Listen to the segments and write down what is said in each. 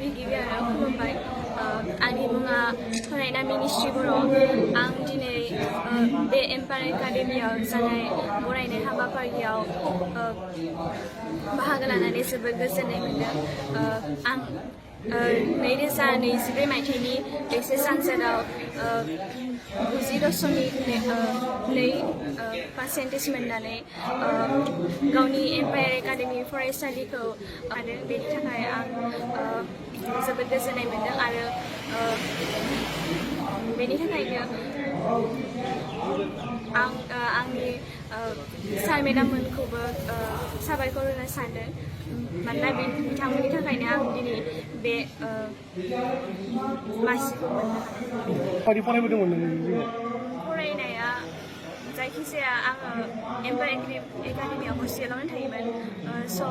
गिबियावनो खुलुमबाय आंनि मुङा फरायना मिनिस्ट्रि बर' आं दिनै बे एम्पायार एकाडेमियाव जानाय बरायनाय हाबाफारियाव बाहागो लानानै जोबोद गोजोननाय मोनदों आं 2023 मायथाइनि एचएस आनजादाव 90.2% मोननानै गावनि एम्पायार एकाडेमि फरायसालिखौ आरो बेनि थाखाय आं जोबोद गोजोननाय मोनदों आरो बेनि थाखायनो आं आंनि सार मेडाममोनखौबो साबायखर होनो सानदों मानोना बिथांमोननि थाखायनो आं दिनै बे मासिखौ मोननो हादों। फरायनाया जायखिजाया आङो एम्पायार एकाडेमियाव हस्टेलावनो थायोमोन स'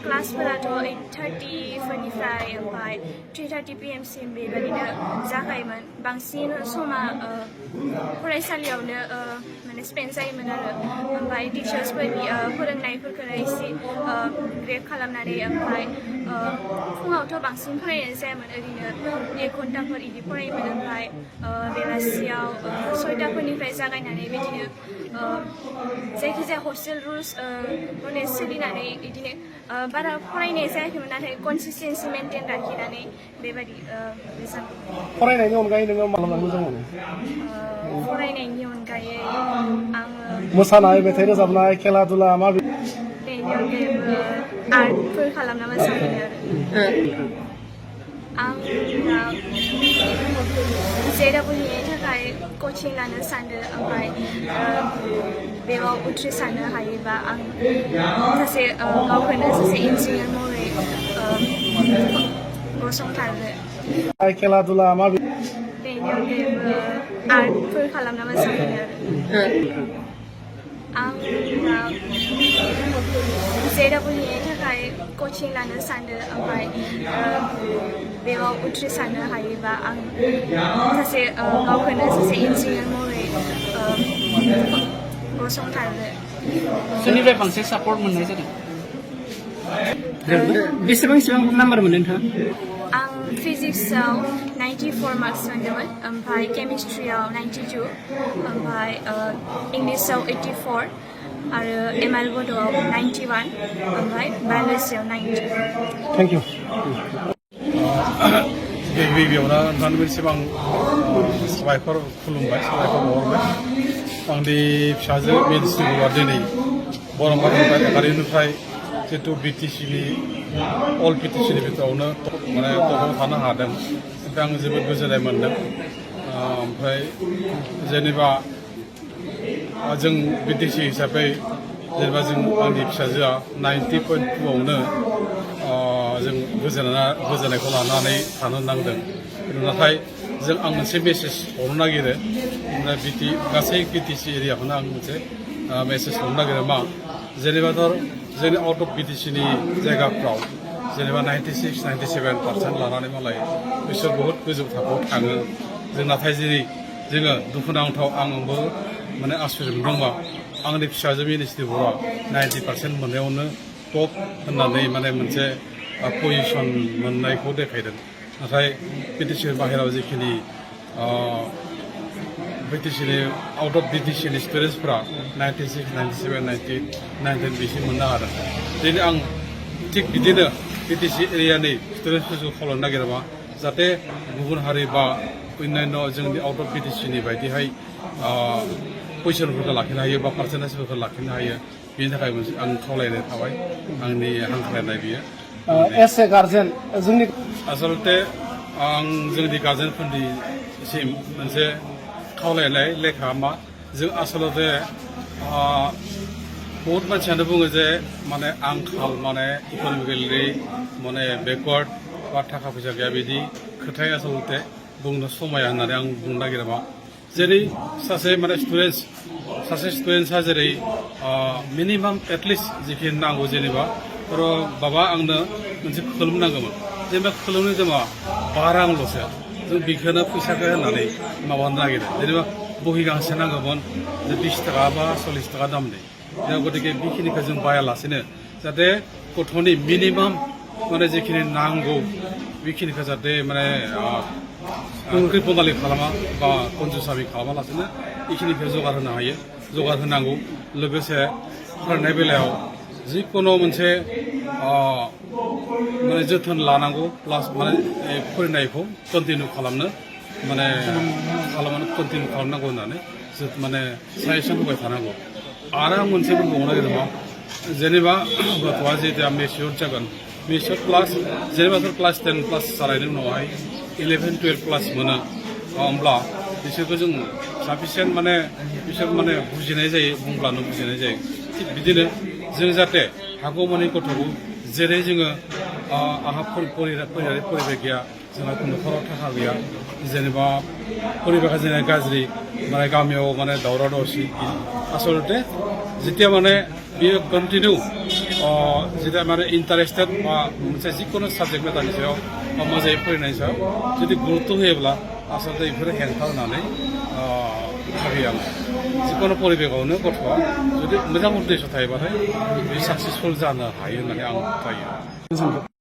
क्लासफोराथ' 8:30 ओमफ्राय 3:30 PM सिम बेबायदिनो जाखायोमोन बांसिन समा फरायसालियावनो माने स्पेन्ड जायोमोन आरो ओमफ्राय टिचार्सफोरनि फोरोंनायफोरखौनो एसे ग्रेड खालामनानै ओमफ्राय फुङावथ' बांसिन फरायनाय जायामोन ओरैनो 1 घन्टाफोर बिदि फरायोमोन ओमफ्राय बेलासियाव 6टाफोरनिफ्राय जागायनानै बिदिनो जायखिजाया हस्टेल रुल्स माने सोलिनानै बिदिनो बारा फरायनाय जायाखैमोन नाथाय कनसिस्टेन्सि मेनटेन लाखिनानै बेबायदि फरायनायनि अनगायै नोङो मा खालामनो मोजां मोनो? फरायनायनि अनगायै आङो मोसानाय मेथाइ रोजाबनाय खेला दुला मा बेनि अनगायैबो आर्टफोर खालामना मोजां मोनो आं JEEनि थाखाय कचिं लानो सानदों ओमफ्राय बेयाव उथ्रिसारनो हायोबा आं सासे गावखौनो सासे इन्जिनियार महरै गसंथानो खेला दुला मा बेनि अनगायैबो आर्टफोर खालामना मोजां मोनो आं JEEनि थाखाय कचिं लानो सानदों ओमफ्राय बेयाव उथ्रिसारनो हायोबा आं सासे गावखौनो सासे इन्जिनियार महरै गसंथानो सोरनिफ्राय बांसिन सापर्ट मोननाय जादों? बेसेबां नाम्बार मोनदों नोंथाङा? आं फिजिक्सआव 94 मार्क्स मोनदोंमोन ओमफ्राय केमिस्ट्रियाव 92 ओमफ्राय इंलिसाव 84 आरो ML बड'आव 91 ओमफ्राय बाय'लजियाव 90। Thank you. गिबियावनो नोंथांनिसिम आं साबायखर खुलुमबाय साबायखर बावहरबाय आंनि फिसाजो मिनिस्ट्रिआ दिनै बर' माहारिनिफ्राय एकाडेमिनिफ्राय जितु BTCनि अल BTCनि भितरावनो माने टपाव थानो हादों ओमफ्राय आं जोबोद गोजोननाय मोन्दों ओमफ्राय जेनेबा जों BTC हिसाबै जेनेबा जों आंनि फिसाजोआ 90.2आवनो जों गोजोननायखौ लानानै थानो नांदों नाथाय जों आं मोनसे मेसेज हरनो नागिरो गासै BTC एरियाखौनो आं मोनसे मेसेज हरनो नागिरो मा जेनेबा जोंनि आउट अफ BTCनि जायगाफ्राव जेनेबा 96-97% लानानै मालाय बिसोर बहुद गोजौ थाखोआव थाङो जों नाथाय जेरै जोङो दुखुनांथाव आंबो माने आसुरित मोनदोंबा आंनि फिसाजो मिनिस्ट्रि बर'आ 90% मोननायावनो टप होननानै माने मोनसे पजिसन मोननायखौ देखायदों नाथाय BTCनि बाहेराव जिखिनि BTCनि आउट अफ BTCनि स्टुडेन्टसफ्रा 96, 97, 90 बिसिम मोननो हादों दिनै आं थिग बिदिनो BTC एरियानि स्टुडेन्टसफोरखौ खावलायनो नागिरो मा जाहाथे गुबुन हारि बा अन्यान्य जोंनि आउट अफ BTCनि बायदिहाय पजिसनफोरखौ लाखिनो हायो बा पार्सेन्टेजफोरखौ लाखिनो हायो बेनि थाखाय आं खावलायनाय थाबाय आंनि हांख्रायनाय बियो एस ए गार्जेन जोंनि आसलते आं जोंनि गार्जेनफोरनिसिम मोनसे खावलायनाय लेखा मा जों आसलते बहुत मानसियानो बुङो जे माने आंखाल माने इक'नमिकेलि माने बेकवार्ड बा थाखा फैसा गैया बिदि खोथाया आसलते बुंनो समाया होननानै आं बुंनो नागिरो मा जेरै सासे माने स्टुडेन्टसा जेरै मिनिमाम एटलिस्ट जिखिनि नांगौ जेनेबा बाबा आंनो मोनसे खोलोम नांगौमोन जेनेबा खोलोमनि दामा 12 रांल'सो जों बेखौनो फैसाखौ होननानै माबानो नागिरो जेनेबा बहि गांसे नांगौमोन 20 टाका बा 40 टाका दामनि गतिके बेखिनिखौ जों बायालासेनो जाहाथे गथ'नि मिनिमाम माने जिखिनि नांगौ बेखिनिखौ जाहाथे माने कृपनालि खालामा बा कन्जुसामि खालामालासेनो बेखिनिखौ जगार होनो हायो जगार होनांगौ लोगोसे फरायनाय बेलायाव जिखुनु मोनसे माने जोथोन लानांगौ प्लास माने फरायनायखौ कन्टिनिउ खालामनो माने कन्टिनिउ खालामनांगौ होननानै माने साजेसन होबाय थानांगौ आरो आं मोनसे बुंबावनो नागिरदों जेनेबा गथ'आ जेथिया मेचियर जागोन मेचियर प्लास जेनेबा क्लास 10 प्लास जानायनि उनावहाय 11, 12 प्लास मोनो होमब्ला बिसोरखौ जों साफिसियेन्ट माने बिसोर माने बुजिनाय जायो बुंब्लानो बुजिनाय जायो थिग बिदिनो जों जाहाथे हागौमानि गथ'खौ जेरै जोङो आंहा परिबेक गैया जोंहा न'खराव थाखा गैया जेनेबा परिबेका जोंना गाज्रि माने गामियाव माने दावराव दावसि आसलते जेतिया माने बियो कन्टिनिउ जेतिया माने इन्टारेस्टेड बा मोनसे जिखुनु साबजेक्ट मेटारनि सायाव बा मोजाङै फरायनायनि सायाव जुदि गुरुत्त' होयोब्ला आसलते बेफोरो हेंथा होनानै भाबिया जिखुनु परिबेकावनो गथ'आ जुदि मोजां उद्देश्य थायोबाथाय बे साक्सेसफुल जानो हायो होननानै आं फोथायो